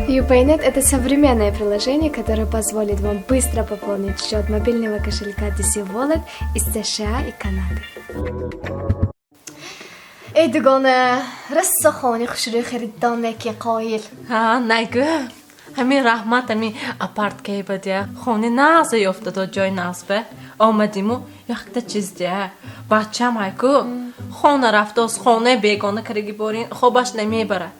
UPayNet – это современное приложение, которое позволит вам быстро пополнить счет мобильного кошелька DC Wallet из США и Канады. Эй, дугона, расса хони хушрӯи хариддон мекин қоил. Ҳа, нагӯ. Ҳамин раҳмат, ҳамин апарткаи бадия. Хони нағза ёфта дод, ҷои нағзба. Омадиму якта чиз дия. Бачам айку хона рафтоз, хонаи бегона караги борин, хобаш намебарад.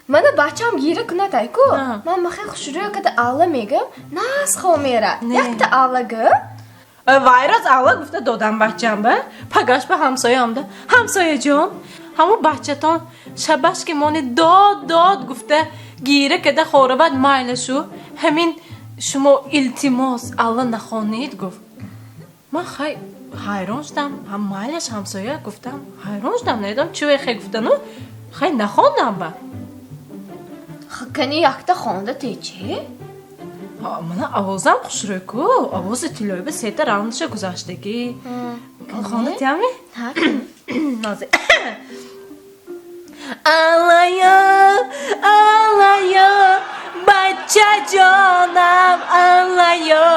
Мана бачам гира кунад айку. А. Ман махи хушрӯ када алла мегам, нас хо мера. Не. Якта алла гӯ. Вайраз алла гуфта додам бачам ба. Пагаш ба ҳамсоя омда. Ҳамсояҷон, ҳамун бачатон шабаш ки мони дод дод гуфта гира када хоравад, майла шу. Ҳамин шумо илтимос алла нахонед гуфт. Ман хай ҳайрон шудам, ҳам майлаш ҳамсоя гуфтам, ҳайрон шудам, намедонам чӣ хе гуфтану хай нахондам ба. Кани якта хонда течи? Мана овозам хушрӯй ку, овози тиллоӣ ба сета раундша гузаштагӣ. Хонда тиами? Ҳа. Нози. Аллаё, аллаё, бачаҷонам, аллаё,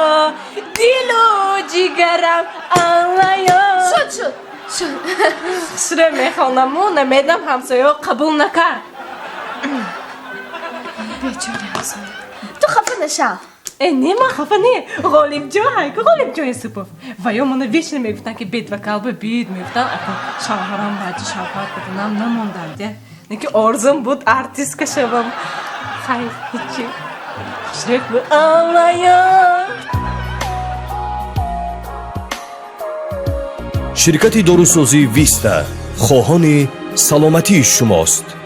дилу ҷигарам, аллаё. Шуд, шуд. Шуд. Хушрӯ мехонаму намедам ҳамсояҳо қабул накард. Бечора ҳамсоя. Ту хафа нашав. Э, не, ман хафа не. Ғолибҷон ҳайку, Ғолибҷон Юсупов. Ва ё мана вечно мегуфтанд, ки бед вокал ба бид мегуфтанд, акун шавҳарам баъди шавҳар каданам намондам дя. Неки орзум буд артистка шавам. Хай, ҳичи. Хушрӯ буд. Аллаё. Ширкати дорусозии Виста хоҳони саломатии шумост.